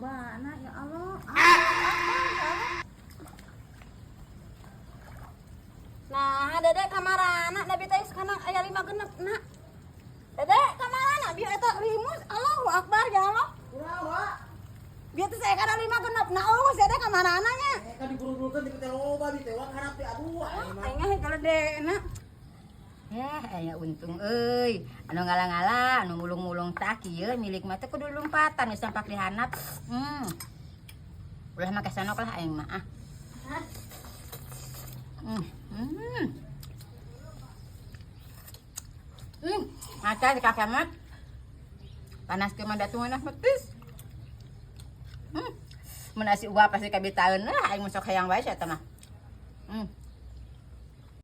Lobana, ya Allah. Ah, ya Allah. Nah, Dede kamarana? Nabi teh kana aya lima genep na. Dede kamarana? Bieu eta limus, Allahu Akbar, ya Allah. Kunaon, Wak? Bieu teh saya kana lima genep na, oh, si Dede kamarana nya? Eh, kan diburuk-burukeun di teh loba di teh wak harap teh, aduh, aing mah. Aing mah gede na. Ya, aya untung euy. Anu ngala-ngala, anu mulung-mulung tak ieu milik mah teh kudu lompatan geus sampak di handap. Ulah make sanok lah aing mah, ah. Maca di kakemet. Panas ke mah datungan mah tis. Mun nasi uap pasti kabitaeun lah, aing mah sok hayang wae sia mah.